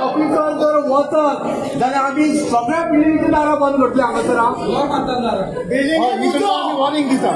Officer जर वचत जाल्यार आमी सगळ्या बिल्डिंगची दारां बंद करतले हांगासर. वॉर्निंग दिता.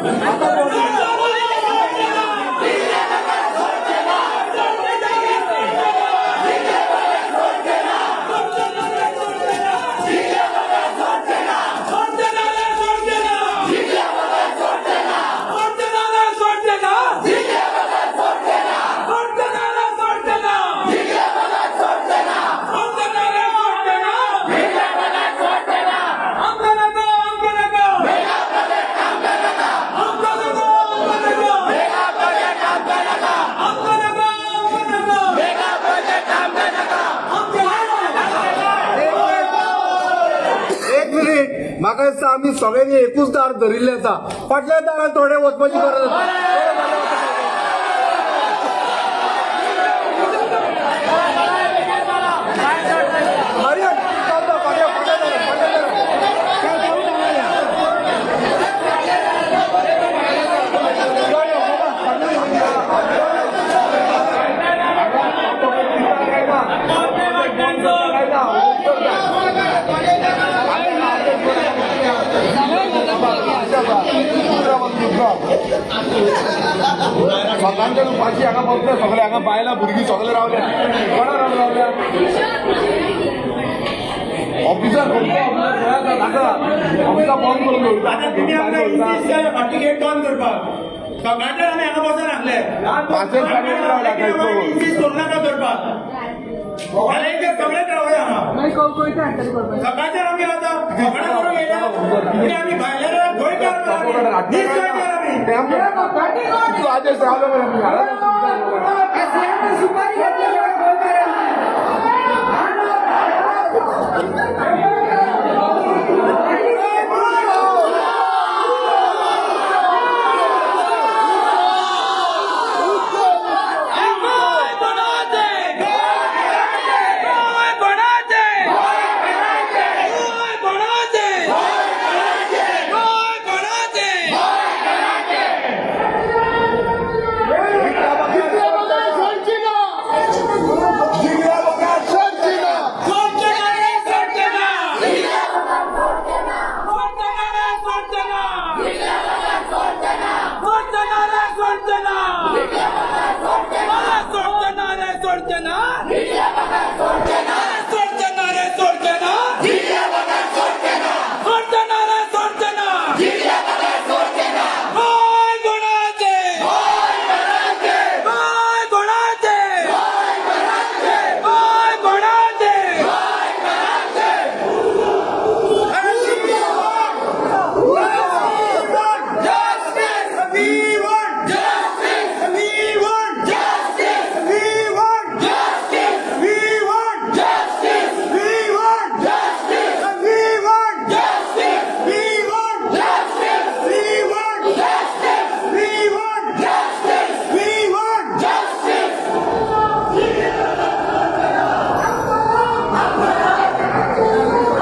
एक मिनिट, म्हाका दिसता आमी सगळ्यांनी एकूच दार धरिल्लें आसा. फाटल्या दारान थोडे वचपाची गरज आसा. अरे, चलता, फाटल्या फाटल्या दारान, फाटल्या दारान. सकाळच्या दुपारची हांगा बसले सगळे, हांगा बायलां भुरगीं सगळे रावल्या. कोणा रावन रावल्या? ऑफिसर, ऑफिसां बंद करून दवरता. आता तुम्ही आमकां इन्सिस्ट केला फाटी गेट बंद करपाक. सकाळच्यान आमी हांगा बसून आसले. पांचेक जाणांनी रावल्या काय तो? इन्सिस्ट करूं नाका करपाक. जाल्यार एक तर सगळेच रावया हांगा. सकाळच्यान आमी रावता, झगडा करूंक येयला. कित्याक आमी भायले गोंयकार मरे आमी. नीज गोंयकार आमी. ते आमकां तूं आदेश रावलो मरे आमी. सुपारी घेतली.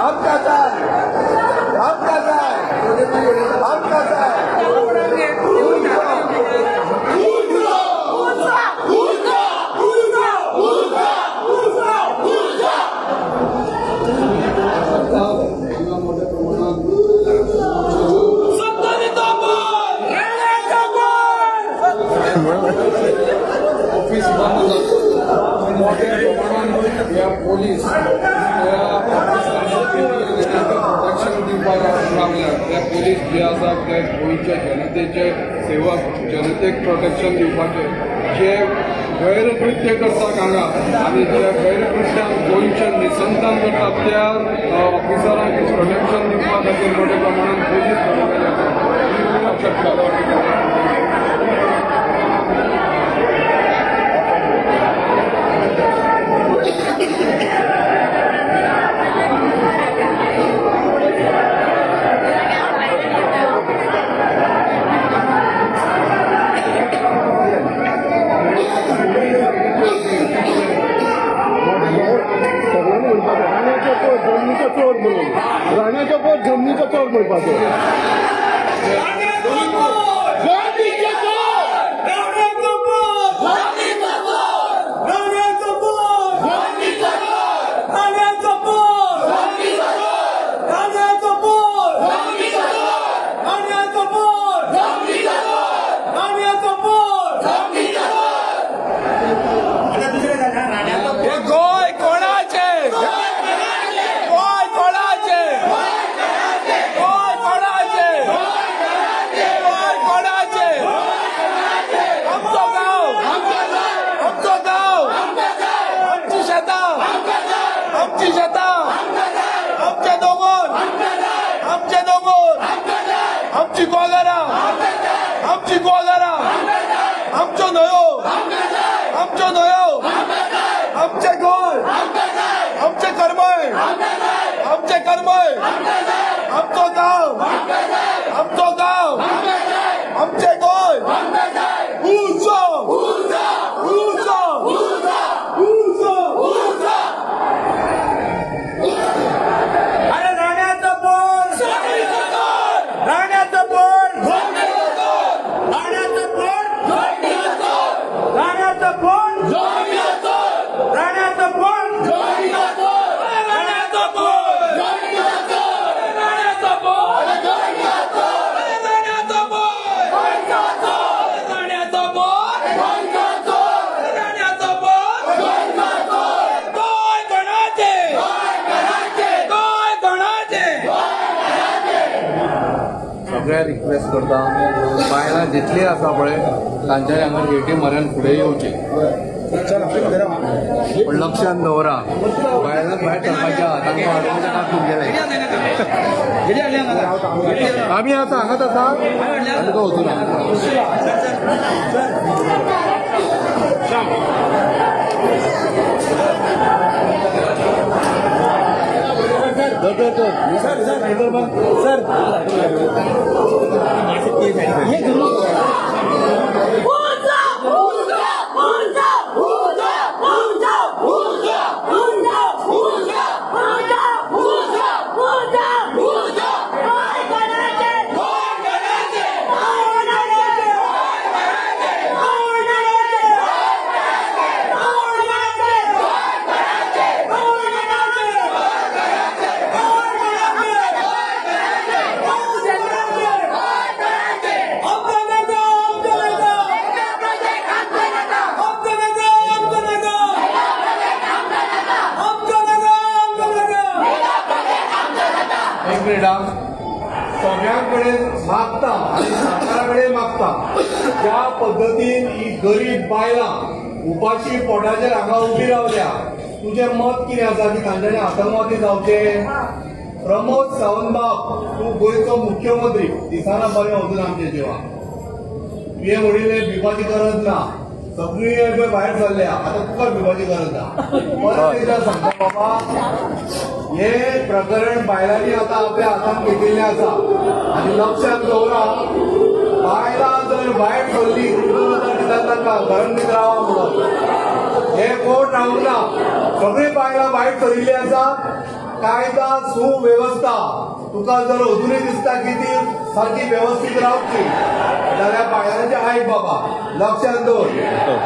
आमकां जाय, आमकां जाय, आमकां जाय. मोठ्या प्रमाणात ऑफिस बंद जाता. मोठ्या प्रमाणात ह्या पोलीस ह्या ऑफिसांनी प्रोटेक्शन दिवपाक रावल्यात. ते पोलीस जे आसात ते गोंयच्या जनतेचे सेवक, जनतेक प्रोटेक्शन दिवपाचे. जे गैरकृत्य करतात हांगा आनी जे गैरकृत्यां गोंयचे निसंतान करतात, त्या ऑफिसरांक प्रोटेक्शन दिवपा खातीर मोठ्या प्रमाणात पोलीस दवरलेले आसात. शकता. करपाचो. गोंय कोणाचे? गोंय कोणाचे? गोंय कोणाचे? गोंय कोणाचे? आमचो गांव, आमचो गांव, आमची शेतां, आमची शेतां, आमचे दोंगर, आमचे दोंगर, आमची कुळागरां, आमची कुळागरां, आमच्यो न्हंयो, आमच्यो न्हंयो, आमचे गोंय, आमचे करमय, आमचे करमय, आमचो गांव, आमचो गांव, आमचे गोंय. उजो, उजो, उजो. अरे राण्याचं पोर, राण्याचं पोर, राण्याचं पोर, राण्याचं पोर, राण्याचं पोर, राण्याचा पोर, राण्याचा पोर, राण्याचा पोर, राण्याचा पोर, राण्याचा पोर. गोंय कोणाचे? गोंय कोणाचे? सगळ्या रिक्वेस्ट करता, बायलां जितली आसा पळय तांच्यानी हांगा गेटी मऱ्यान फुडें येवचें. पण लक्षात दवरा, बायलां भायर सरपाचें आहा, तांकां हाडपाचें काम तुमगेलें. आमी आतां हांगाच आसा आनी तुका वचूं ना. धर धर धर. एक मिनिट हा. सगळ्यां कडेन मागता आनी सरकारा कडेन मागता, ज्या पद्दतीन ही गरीब बायलां उपाशी पोटाचेर हांगा उबी रावल्या, तुजें मत कितें आसा की तांच्यांनी आतंकवादी जावचें? प्रमोद सावंत बाब, तूं गोंयचो मुख्यमंत्री, दिसना बरें अजून आमच्या जिवाक. तुवें म्हणिल्लें भिवपाची गरज ना, सगळी पळय भायर सरल्या, आतां तुका भिवपाची गरज ना. परत एकदां सांगता बाबा, हे प्रकरण बायलांनी आतां आपल्या हातान घेतिल्लें आसा आनी लक्षात दवरा, बायलां जर भायर सरली दितात तांकां घरान भितर रावा म्हणून. हे कोण रावूंक ना, सगळीं बायलां भायर सरिल्लीं आसा. कायदा सुवेवस्था तुका जर अजुनूय दिसता की ती सारकी वेवस्थीत रावची जाल्यार बायलांचें आयक बाबा, लक्षात दवर.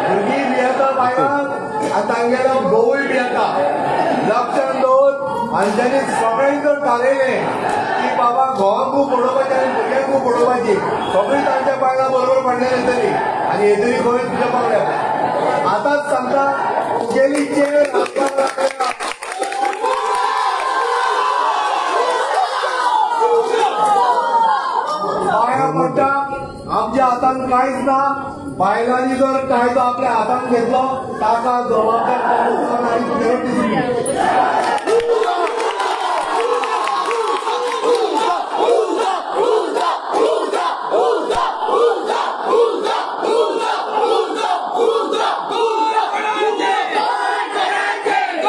भुरगीं भियेता बायलांक आनी तांगेलो घोवूय भियेता. लक्षात दवर, हांच्यांनी सगळ्यांनी जर थारयलें की बाबा घोवांकूय बडोवपाची आनी भुरग्यांकूय बडोवपाची, सगळीं तांच्या बायलां बरोबर फाटल्यान येतली आनी येतली खंय तुज्या पावल्या. आतांच सांगता, तुगेली चेर हालपाक लागल्या. बाया म्हणटा आमच्या हातान कांयच ना. बायलांनी जर कायदो आपल्या हातान घेतलो ताका जबाबदार प्रमोद सावंत आनी तुगेलो टिसली.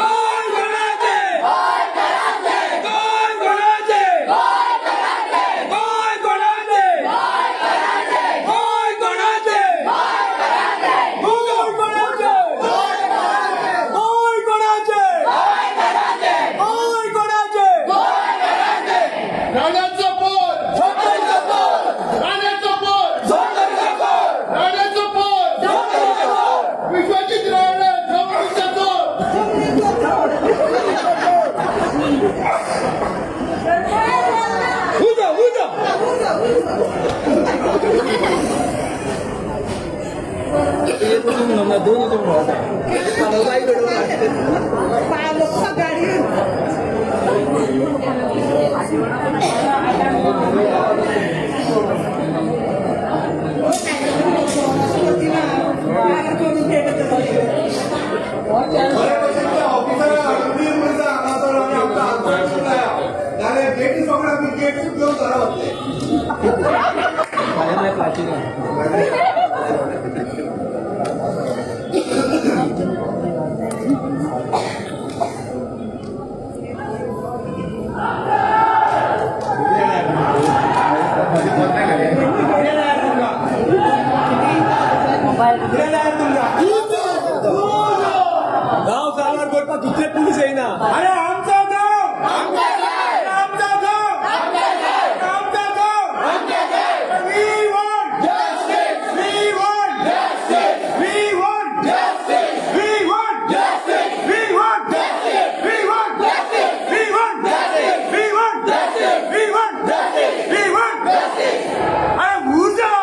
गोंय कोणाचे? गोंय कोणाचे? गोंय कोणाचे? गोंय कोणाचे? गोंय कोणाचे? गोंय कोणाचे? विश्वाजीत राणे जमनीचा चोर. उजो उजो. बरे भशेन त्या ऑफिसराक हाडून दी म्हणटा हांगासर आनी आमकां आंदोलन लाया, नाल्यार गेटी सगळे आमी गेट घेवन घरा वतले. गांव साल्वार करपाक दुसरे पुलीस येयना. अरे आमचा गाव, आमचा गाव, आमचा गाव. We want justice. We want justice. We want justice. We want justice. We want justice. We want justice. We want justice. We want justice. We want justice. We want justice. अरे उजो.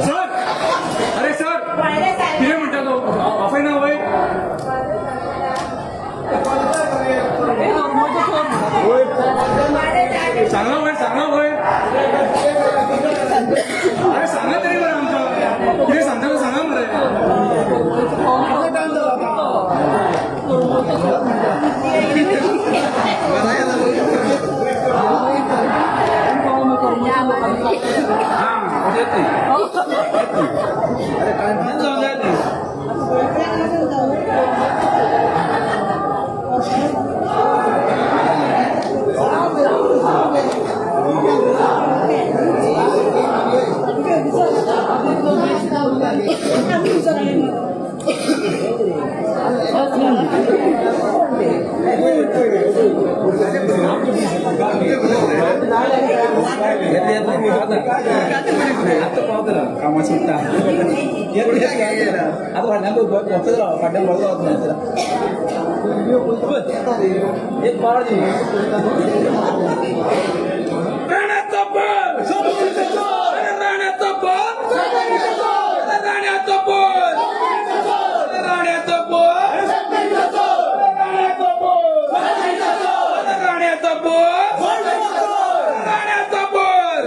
Sir, अरे sir, कितें म्हणटा तो आपयना वय. सांगा वय, सांगा वय. अरे सांगा तरी बरं, आमकां कितें सांगता तो सांगा मरे. राण्याचा बल, राण्याचा बल, राण्याचा बल, राण्याचा बल, राण्याचा बल, राण्याचा बल, राण्याचा बल.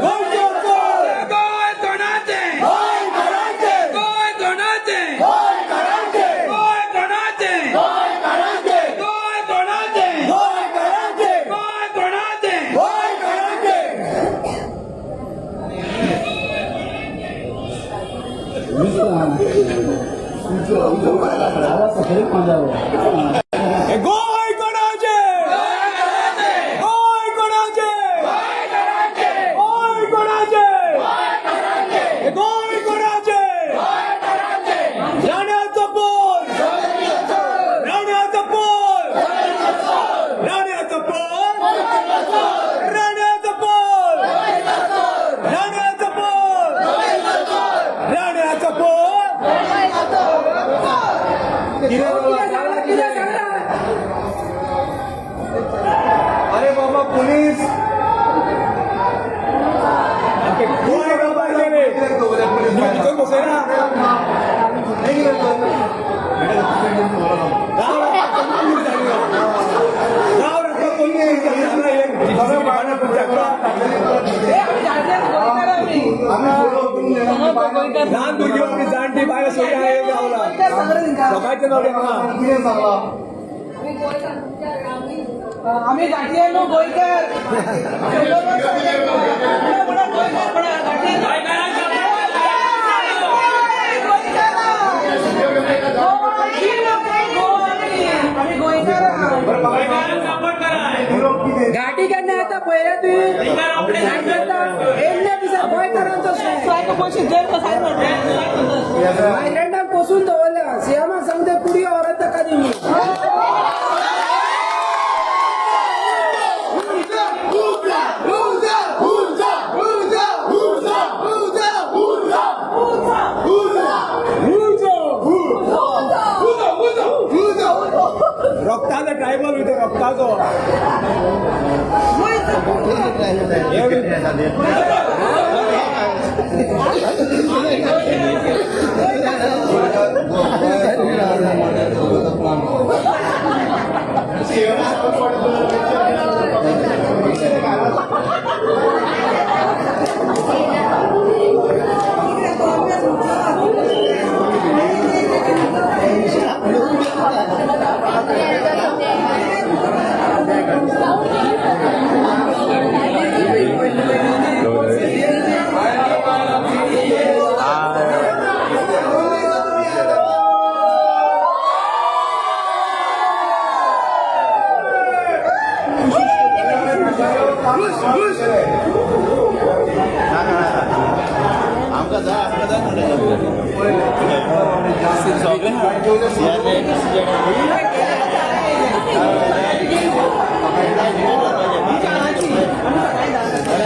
गोंय कोणाचें? गोंय कोणाचें? गोंय कोणाचें? गोंय कोणाचें? गोंय कोणाचें? गोंय कोणाचें? गोंय कोणाचें? गोंय कोणाचें? गोंय कोणाचें? राण्याचो पोर, राण्याचो पोर, राण्याचो पोर, राण्याचो पोर, राण्याचो पोर, राण्याचो पोर. कितें कितें जालां? सांगलां, कितें सांगलां? अरे बाबा पुलीस ए, आमी जाणटे गोंयकार आमी. गोंयकार. लहान भुरगीं आपली जाणटी बायलां सगळीं हांगा येवन रावला गोंयकार सांगला तेंकां. सकाळचे नवरे हांगा कितें सांगला आमी घाटये न्हू गोंयकार. 100 वर्सां जालीं. म्हणा, म्हणा, गोंयकार म्हणा, घाटये न्हू. गोंयकार. गोवा गोवा आमी. आमी गोंयकार. कितें घाटी केन्ना येता पळयल्या तुवें? येयल्ल्या दिसा गोंयकारांचो मायग्रंटाक पोसून दवरल्या. सीएमाक सांगते पुडी व्हरात ताका दी म्हणून. रक्ताचो ट्रायबल वयता रक्ताचो.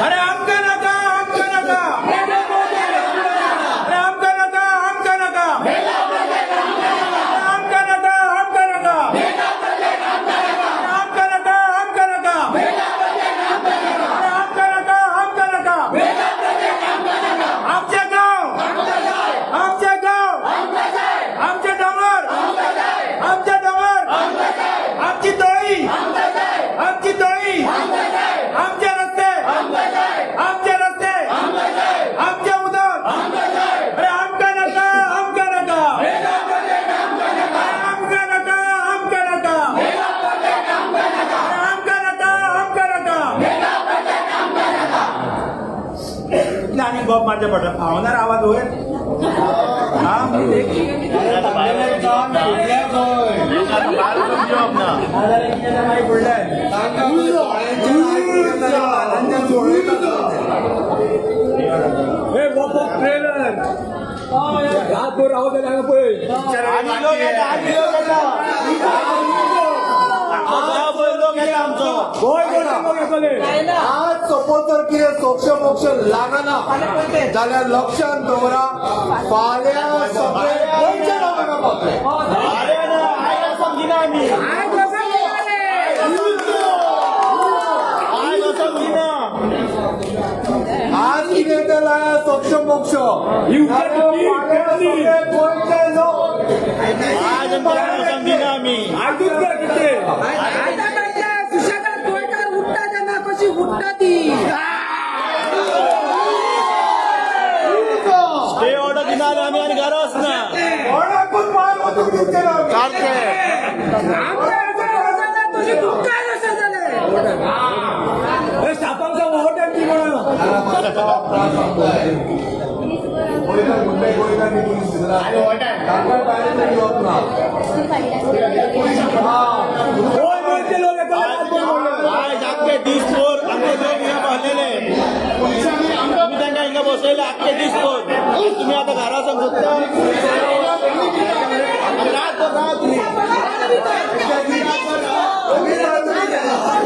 अरे आमकां नाका, आमकां नाका. अरे आमकां नाका, आमकां नाका. अरे आमकां नाका, आमकां नाका. अरे आमकां नाका, आमकां नाका. अरे आमकां नाका, आमकां नाका. आमचे गांव, आमचे गांव, आमचे दोंगर, आमचे दोंगर, आमची तळी, आमची तळी, आमचे रस्ते, आमचे रस्ते, आमचे उदक. अरे आमकां नाका, आमकां नाका. अरे आमकां नाका, आमकां नाका. अरे आमकां नाका, आमकां नाका. इतले आनी गप मारचे पडटा पावनार आवाज वयर. हा हे वॉक ऑफ ट्रेलर रातभर रावत जाल्यार हांगा पळय. गोंय गोंय लोक येतले. आज सपोज जर कितें सोक्ष मोक्ष लागना जाल्यार लक्षात दवरा, फाल्यां सगळे गोंयच्या लोकांक पावतले. आयज वचोन निघाले. आज कितें तें लाया सोक्ष मोक्ष, फाल्यां सगळे गोंयचे लोक. आयजूच कर कितें. आता कळटा सुशेगाद गोंयकार उठ्ठा तेन्ना कशी उठ्ठा ती. कोणाकूच पांय वचूंक दिवचे ना आमी. आमकां असो वचना तशी तुमकांय अशें जालें. हे स्टाफांक सांग ओवर टायम दी म्हणून. गोंयकार कुठले गोंयकार न्ही पुलीस भितर तांकां भायर तरी येवप ना. गोंय गोंयचे लोक येतले रातभर म्हणले. आयज आख्खे दीसभर आमचे लोक हिंगा बसलेले, तुम्ही तांकां हिंगा बसयले आख्खे दीसभर. तुम्ही आता घरा वचोंक सोदता? रातभर राव तुम्ही.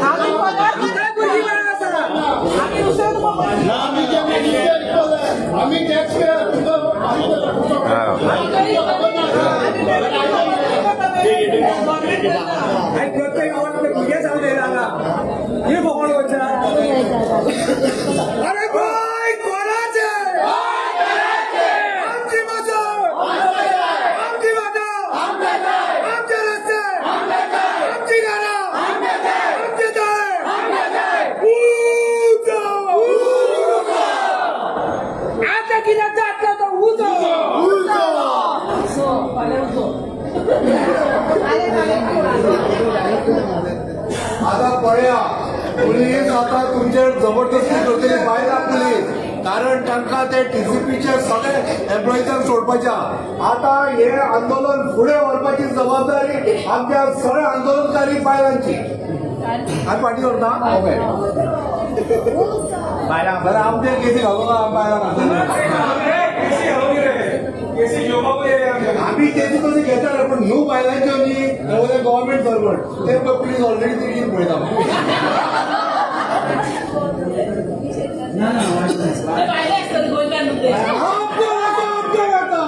आमी पगार तुका भुरगीं बाळां आसा. आमी दुसरे तुका आमी टॅक्स. आमी गरीब. आनी प्रत्येक गांवांत भुरगे सांगले हांगा ही फकाणां करता. अरे गोंय कोणाचें? आमची मजल, आमची वाटो, आमचे रस्ते, आमची घरां, आमचे तळे. उजो. आता कितें जातलो तो उजो. फाल्यां उजो. आता पळया, पुलीस आता तुमचेर जबरदस्ती करतली, बायलां पुलीस, कारण तांकां ते टीसीपीचे सगळे एम्प्लॉइजांक सोडपाचे. आता हे आंदोलन फुडें व्हरपाची जबाबदारी आमच्या सगळ्या आंदोलनकारी बायलांची. आमी फाटीं व्हरता, ओके. जाल्यार आमचेर केसी घालूं ना, बायलां घालतले. केसी घेवपाकूय येया आमच्या. आमी केसी कशी घेतात, पूण न्हू बायलांच्यो न्ही, गव्हर्मेंट सर्वंट ते पुलीस ऑलरेडी तिडकीन पळयता. भायले आसतले गोंयकार न्हू ते. आमकां नाका, आमकां नाका.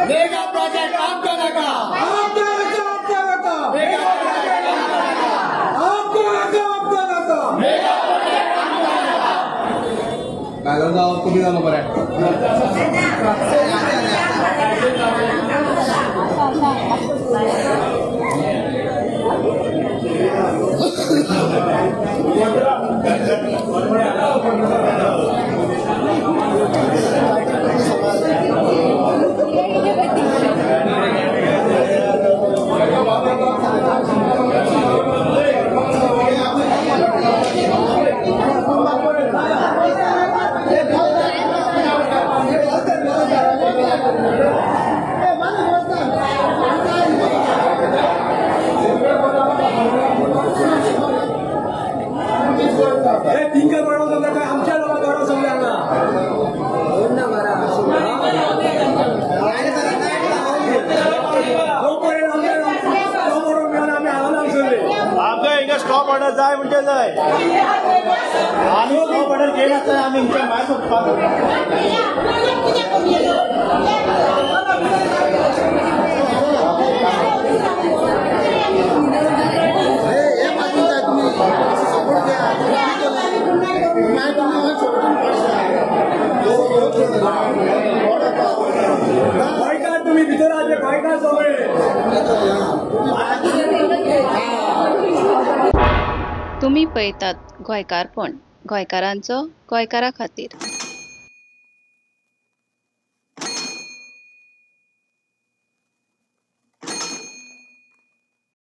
मेगा प्रोजेक्ट आमकां नाका. आमकां नाका, आमकां नाका. आमकां नाका, आमकां नाका. बायलांचो आवाज कमी जालो बरें. हे तिंका बरोबर समजा काय आमच्या लोकांक बरो समजा हांगा. जोपर्यंत आमच्या तो बरोबर मेळना, आमी हांगा हांगसरले. आमकां हिंगा स्टॉप ऑर्डर जाय म्हणजे जाय. आमी स्टॉप ऑर्डर घेयनासतना आमी हिंगच्यान भायर सोदपाक. गोंयकार तुमी भितर आसले, गोंयकार सगळे. तुमी पळयतात गोंयकारपण, गोंयकारांचो गोंयकारा खातीर.